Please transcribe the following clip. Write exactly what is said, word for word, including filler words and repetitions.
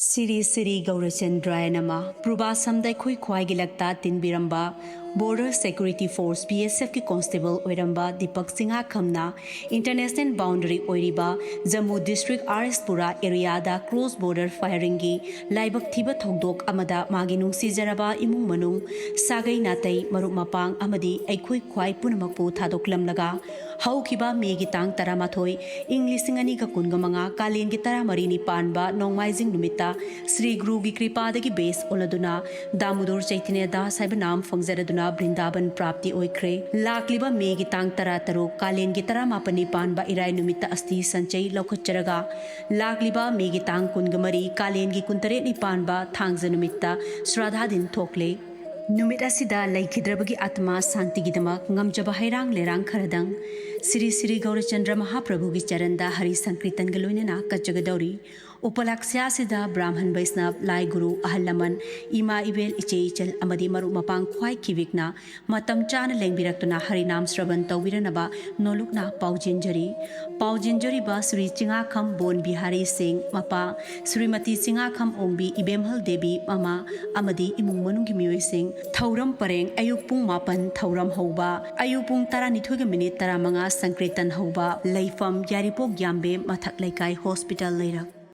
ꯁꯤꯔꯤ ꯁꯤꯔꯤ ꯒꯧꯔꯆꯟꯗ꯭ꯔꯥꯌ ꯅꯃ꯫ ꯄ꯭ꯔꯨꯕꯥꯁꯝꯗ ꯑꯩꯈꯣꯏ ꯈ꯭ꯋꯥꯏꯒꯤ ꯂꯛꯇ ꯇꯤꯟꯕꯤꯔꯝꯕ Border Security Force, B S F ꯀꯤ constable ꯑꯣꯏꯔꯝꯕ ꯗꯤꯄꯛ ꯆꯤꯉꯥꯈꯝꯅ international boundary ꯑꯣꯏꯔꯤꯕ Jammu district R S Pura area ꯗ cross border firing ꯒꯤ ꯂꯥꯏꯕꯛ ꯊꯤꯕ ꯊꯧꯗꯣꯛ ꯑꯃꯗ ꯃꯥꯒꯤ ꯅꯨꯡꯁꯤꯖꯔꯕ ꯏꯃꯨꯡ ꯃꯅꯨꯡ, ꯁꯥꯒꯩ ꯅꯥꯇꯩ, ꯃꯔꯨꯞ ꯃꯄꯥꯡ ꯑꯃꯗꯤ ꯑꯩꯈꯣꯏ ꯈ꯭ꯋꯥꯏ ꯄꯨꯝꯅꯃꯛꯄꯨ ꯊꯥꯗꯣꯛꯂꯝꯂꯒ, ꯍꯧꯈꯤꯕ ꯃꯦꯒꯤ ꯇꯥꯡ ꯇꯔꯥꯃꯥꯊꯣꯏ, ꯏꯪ ꯂꯤꯁꯤꯡ ꯑꯅꯤꯒ ꯀꯨꯟꯒ ꯃꯉꯥ, ꯀꯥꯂꯦꯟꯒꯤ ꯇꯔꯥꯃꯔꯤꯅꯤ ꯄꯥꯟꯕ ꯅꯣꯡꯃꯥꯏꯖꯤꯡ ꯅꯨꯃꯤꯠꯇ ꯁ꯭ꯔꯤ ꯒꯨꯔꯨꯒꯤ ꯀ꯭ꯔꯤꯄꯥꯗꯒꯤ ꯕꯦꯁ ꯑꯣꯜꯂꯗꯨꯅ ꯗꯥꯃꯨꯗꯣꯔ ꯆꯩꯇꯟꯌ ꯗꯥꯁ ꯍꯥꯏꯕ ꯅꯥꯝ ꯐꯪꯖꯔꯗꯨꯅ ꯕ꯭ꯔꯤꯟꯗꯥꯕꯟ ꯄ꯭ꯔꯥꯞꯇꯤ ꯑꯣꯏꯈ꯭ꯔꯦ꯫ ꯂꯥꯛꯂꯤꯕ ꯃꯦꯒꯤ ꯇꯥꯡ ꯇꯔꯥꯇꯔꯨꯛ, ꯀꯥꯂꯦꯟꯒꯤ ꯇꯔꯥꯃꯥꯄꯟꯅꯤ ꯄꯥꯟꯕ ꯏꯔꯥꯏ ꯅꯨꯃꯤꯠꯇ ꯑꯁꯇꯤ ꯁꯟꯆꯩ ꯂꯧꯈꯠꯆꯔꯒ, ꯂꯥꯛꯂꯤꯕ ꯃꯦꯒꯤ ꯇꯥꯡ ꯀꯨꯟꯒ ꯃꯔꯤ, ꯀꯥꯂꯦꯟꯒꯤ ꯀꯨꯟꯇꯔꯦꯠꯅꯤ ꯄꯥꯟꯕ ꯊꯥꯡꯖ ꯅꯨꯃꯤꯠꯇ ꯁ꯭ꯔꯥꯙꯥ ꯗꯤꯟ ꯊꯣꯛꯂꯦ꯫ ꯅꯨꯃꯤꯠ ꯑꯁꯤꯗ ꯂꯩꯈꯤꯗ꯭ꯔꯕꯒꯤ ꯑꯥꯇꯃꯥ ꯁꯥꯟꯇꯤꯒꯤꯗꯃꯛ ꯉꯝꯖꯕ ꯍꯩꯔꯥꯡ ꯂꯩꯔꯥꯡ ꯈꯔꯗꯪ ꯁ꯭ꯔꯤ ꯁ꯭ꯔꯤ ꯒꯧꯔꯆꯟꯗ꯭ꯔ ꯃꯍꯥꯄ꯭ꯔꯚꯨꯒꯤ ꯆꯔꯟꯗ ꯍꯔꯤ ꯁꯪꯀ꯭ꯔꯤꯇꯟꯒ ꯂꯣꯏꯅꯅ ꯀꯠꯆꯒꯗꯧꯔꯤ꯫ ꯎꯄꯂꯛꯁ꯭ꯌ ꯑꯁꯤꯗ ꯕ꯭ꯔꯥꯍꯃꯟ ꯕꯩꯁꯅꯕ, ꯂꯥꯏ ꯒꯨꯔꯨ, ꯑꯍꯜ ꯂꯃꯟ, ꯏꯃꯥ ꯏꯕꯦꯜ, ꯏꯆꯦ ꯏꯆꯜ ꯑꯃꯗꯤ ꯃꯔꯨꯞ ꯃꯄꯥꯡ ꯈ꯭ꯋꯥꯏ ꯈꯤꯕꯤꯛꯅ ꯃꯇꯝ ꯆꯥꯅ ꯂꯦꯡꯕꯤꯔꯛꯇꯨꯅ ꯍꯔꯤꯅꯥꯝ ꯁ꯭ꯔꯕꯟ ꯇꯧꯕꯤꯔꯅꯕ ꯅꯣꯂꯨꯛꯅ ꯄꯥꯎꯖꯦꯟꯖꯔꯤ꯫ ꯄꯥꯎꯖꯦꯟꯖꯔꯤꯕ ꯁ꯭ꯔꯤ ꯆꯤꯉꯥꯈꯝ ꯕꯣꯟ ꯕꯤꯍꯥꯔꯤ ꯁꯤꯡ, ꯃꯄꯥ, ꯁ꯭ꯔꯤꯃꯇꯤ ꯆꯤꯉꯥꯈꯝ ꯑꯣꯡꯕꯤ ꯏꯕꯦꯝꯍꯜ ꯗꯦꯕꯤ, ꯃꯃꯥ, ꯑꯃꯗꯤ ꯏꯃꯨꯡ ꯃꯅꯨꯡꯒꯤ ꯃꯤꯑꯣꯏꯁꯤꯡ꯫ ꯊꯧꯔꯝ ꯄꯔꯦꯡ ꯑꯌꯨꯛ ꯄꯨꯡ ꯃꯥꯄꯟ ꯊꯧꯔꯝ ꯍꯧꯕ, ꯑꯌꯨꯛ ꯄꯨꯡ ꯇꯔꯥꯅꯤꯊꯣꯏꯒ ꯃꯤꯅꯤꯠ ꯇꯔꯥꯃꯉꯥ ꯁꯪꯀ꯭ꯔꯤꯇꯟ ꯍꯧꯕ, ꯂꯩꯐꯝ ꯌꯥꯏꯔꯤꯄꯣꯛ ꯌꯥꯝꯕꯦꯝ ꯃꯊꯛ ꯂꯩꯀꯥꯏ ꯍꯣꯁꯄꯤꯇꯥꯜ ꯂꯩꯔꯛ꯫